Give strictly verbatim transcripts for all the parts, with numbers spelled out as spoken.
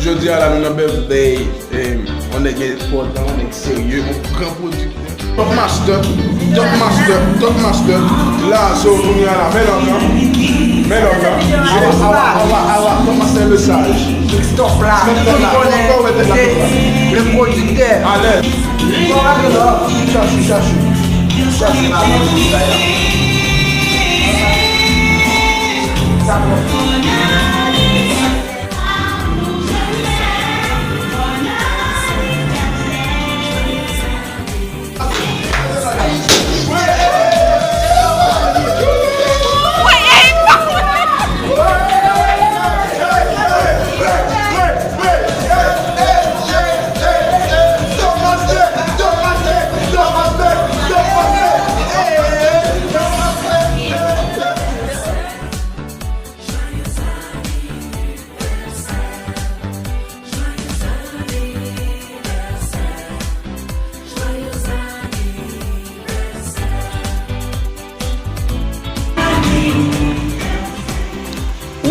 Jodi a la, nou nan birthday, eh, yon nèg enpòtan, yon nèg serye, yon gran pwodiktè. Top Master, Top Master, Top Master. La, so, kounye a la, men lòm nan. Men lòm nan. Awa, awa, awa, awa, Top Master le sage. Christophe la, tout moun konnen se le pwodiktè. Alèz. Chachou, chachou. Chachou la, sa bon.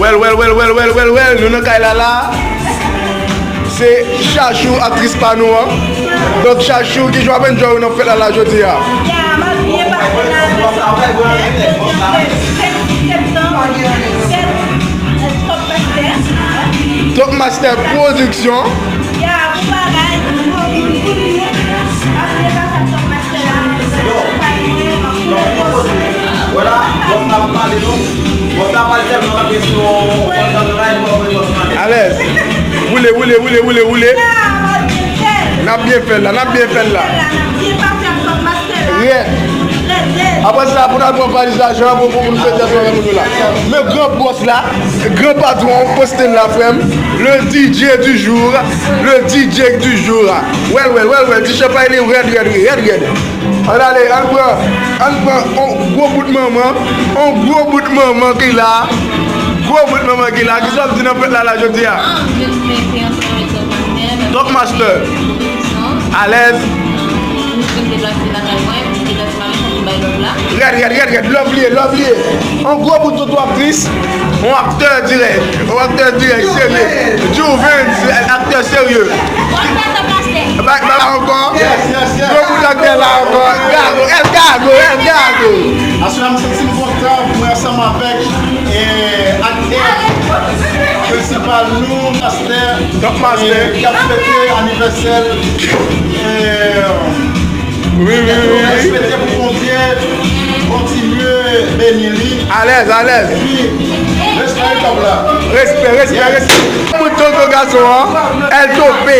Wèl, wèl, wèl, wèl, wèl, wèl, wèl, nou nan kay la la. Se Chachou, aktris pa nou an. Donk, Chachou, ki jan w ap enjoy ou nan fèt la la jodi a? Ya, m ap byen pase la. Fèt, fèt, fèt, fèt, fèt, fèt, fèt, fèt, fèt, fèt, fèt, Top Master Production. Ya, bon bagay, bon, bon, bon, bon. Ap byen pase ak Top Master la. Vwala, bòs la ap pale nou. Bòs la pale tèlman nan kesyon, nan ray, bòs la pale. Alèz. Woule, woule, woule, woule, woule. Ya, m ap byen fè l. N ap byen fè l la, n ap byen fè l la. N ap byen pase ak Top Master la. Rèd. Rèd, rèd. Apre sa, pou n al pran valiz lajan pou, pou, pou n fete ansanm avèk nou la. Men gran bòs la, gran patwon, poste l la, frè m. Le D J du jour, le D J du jour. Wèl, wèl, wèl, wèl, ti chanpay li rèd, rèd, wi, rèd, rèd. Ann ale, ann pran, ann pran on gwo bout manman, on gwo bout manman ki la. Gwo bout manman ki la. Kisa w ap di nan fèt la, la, jodi a? Ah, je suis très fière de travailler avec Top Master. Top Master. Alèz. Mwen menm, m deplase lakay mwen, m deplase lakay mwen, m bay lòv la. Rèd, rèd, rèd, rèd, lòv li ye, lòv li ye. On gwo bout toutou aktris, on aktè dirèk, on aktè dirèk, serye. Juvens, aktè serye. Bonswa, Top Master. Ba, ba, ankò. Yes, yes, yes. Gwo bout aktè la ankò. Gago, El Gago, El Gago. Aswè a, m santi m kontan pou mwen ansanm avèk, eh, aktè prensipal nou, Master. Top Master. Eh, k ap fete anivèsè l. Eh, wi, wi, wi, wi. Espere pou Bondye kontinye beni li. Alèz, alèz. Epi, respè Top la. Respè, respè, respè. Moun tonton gason an, El Tope.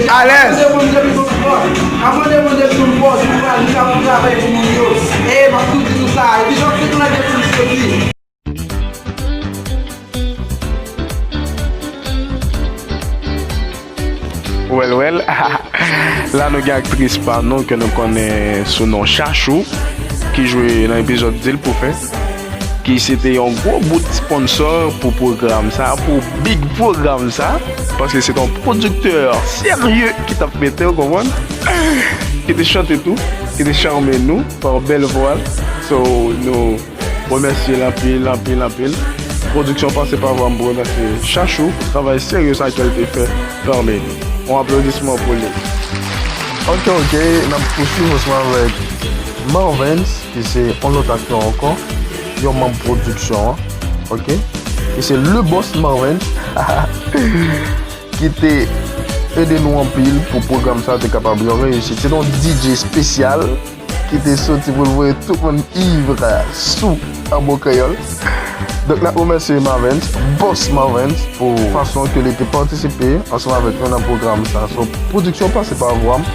Alèz. Wèl, wèl. La, nou gen aktris pa nou ke nou konnen sou non Chachou, ki jwe nan epizòd Deal pou fè, ki se te yon gwo bout sponsò pou pwogram sa, pou big pwogram sa, paske se te yon pwodiktè serye ki t ap mete, w konprann? Ki te chante tou, ki te chame nou pa bèl vwa l. So, nou remèsye l anpil, anpil, anpil. Pwodiksyon Pase pa Vwa m pou remèsye Chachou pou travay serye sa ke l te fè kanmenm. Yon aplodisman pou li. Ok, ok, n ap pouswiv ansanm avèk Marvens, ki se yon lòt aktè ankò, yon manm pwodiksyon an, ok? E se Le Boss Marvens ki te ede nou anpil pou pwogram sa te kapab yon reyisit. Se te yon D J espesyal ki te soti pou l voye tout moun ivre, sou, an bon kreyòl. Donk, n ap remèsye Marvens, Boss Marvens, pou fason ke li te patisipe ansanm avèk nou nan pwogram sa. So, pwodiksyon Pase pa Vwa m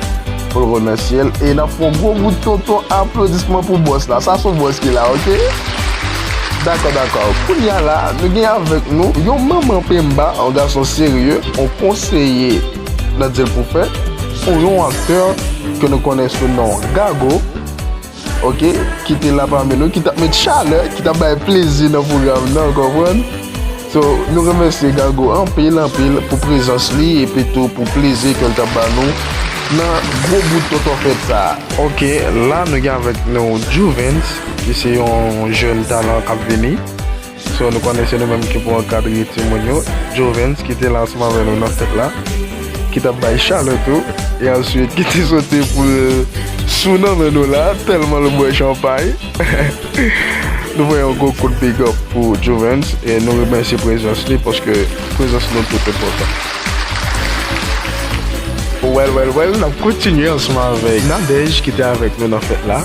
pou l remèsye l. E n ap fè yon gwo bout tonton aplodisman pou bòs la. Sa se yon bòs ki la, ok? Dakò, dakò. Kounye a la, nou gen avèk nou yon manman penba, yon gason serye, yon konseye nan Deal pou fè, yon aktè ke nou konnen sou non Gago, ok, ki te la pami nou, ki t ap met chalè, ki t ap bay plezi nan pwogram nan, w konprann? So, nou remèsye Gago anpil, anpil pou prezans li, epi tou pou plezi ke l t ap ba nou nan gwo bout tonton fèt sa a. Ok, la nou gen avèk nou Juvens, ki se yon jèn talan k ap vini. So, nou konnen se nou menm ki pou ankadre timoun yo. Jovens ki te la ansanm avè nou nan fèt la, ki t ap bay chalè tou, e answit ki te sote pou l sou nan men nou la, tèlman l bwè chanpay. Nou voye yon gwo kout big up pou Jovens e nou remèsye prezans li paske prezans nou tout enpòtan. Well, well, well, n ap kontinye ansanm avèk Nadège ki te avèk nou nan fèt la.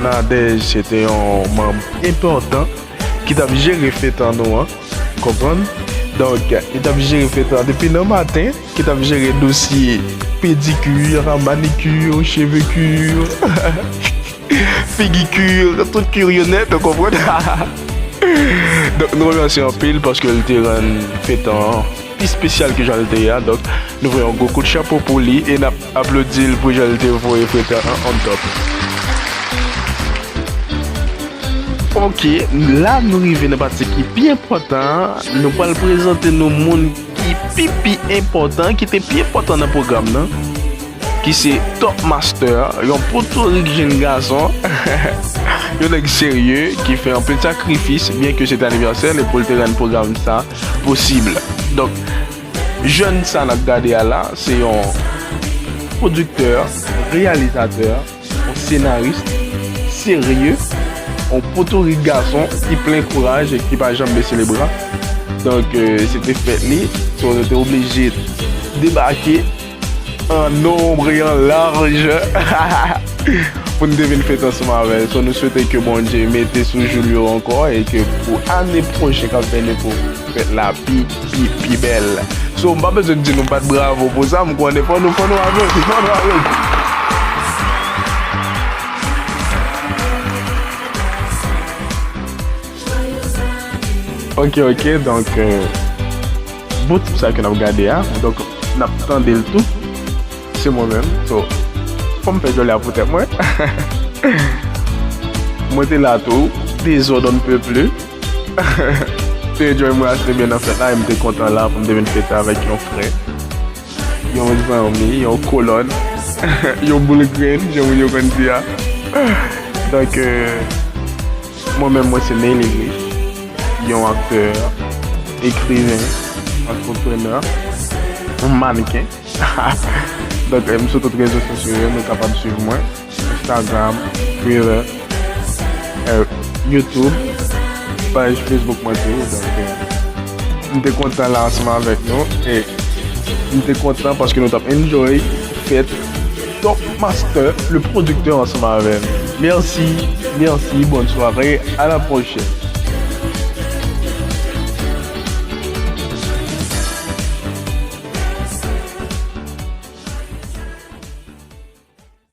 Nadège se te yon manm enpòtan ki t ap jere fèt an nou an, konprann? Donk, li t ap jere fèt an depi nan maten, ki t ap jere dosye pedikir, manikir, chevekir, figikir, tout kir yo nèt, ou konprann? Donk, nou remèsye anpil paske l te rann fèt an pi espesyal ke jan l te ye a. Donk, nou voye yon gwo kout chapo pou li e n ap aplodi l pou jan l te voye fèt an on top. Ok, la nou rive nan pati ki pi enpòtan an. Nou pral prezante nou moun ki pi, pi enpòtan, ki te pi enpòtan nan pwogram nan, ki se Top Master, yon potorik jenn gason, yon nèg serye, ki fè anpil sakrifis, byen ke se te anivèsè l, e pou l te rann pwogram sa posib. Donk, jèn sa n ap gade a la, se yon pwodiktè, reyalizatè, yon senaris serye, yon potorik gason ki plen kouraj e ki pa janm bese lebra. Donk, euh, se te fèt li, so nou te oblije debake an nonb e an laj pou n te vin fèt ansanm avè l. So, nou swete ke Bondye mete sou jou l yo ankò e ke pou ane pwochen k ap vini pou fèt la pi, pi, pi bèl. So, m pa bezwen di nou bat bravo pou sa, m konnen fò nou, fò nou aplodi, fò nou aplodi. Ok, ok, donk, euh, bon tip sa ke n ap gade a, donk, n ap tande l tou. Se mwen menm, so, fò m fè jòlè a pou tèt mwen. Mwen te la tou, dezòd on ne peut plus. Te enjoy mwen ase byen nan fèt la, e m te kontan la pou m te vin fete avèk yon frè, yon zanmi, yon kolòn, yon boul grenn, jan moun yo konn di a. Donk, euh, mwen menm, mwen se Neilin Rich, yon aktè, ekriven, antreprenè, yon mannken. Donk, euh, m sou tout rezo sosyo yo, nou kapab swiv mwen. Instagram, Twitter, euh, YouTube, paj Facebook mwen tou. Donk, euh, m te kontan la ansanm avèk nou. E m te kontan paske nou t ap enjoy fèt Top Master, le producteur, ansanm avè m. Mèsi, mèsi, bòn sware, a la pwochèn.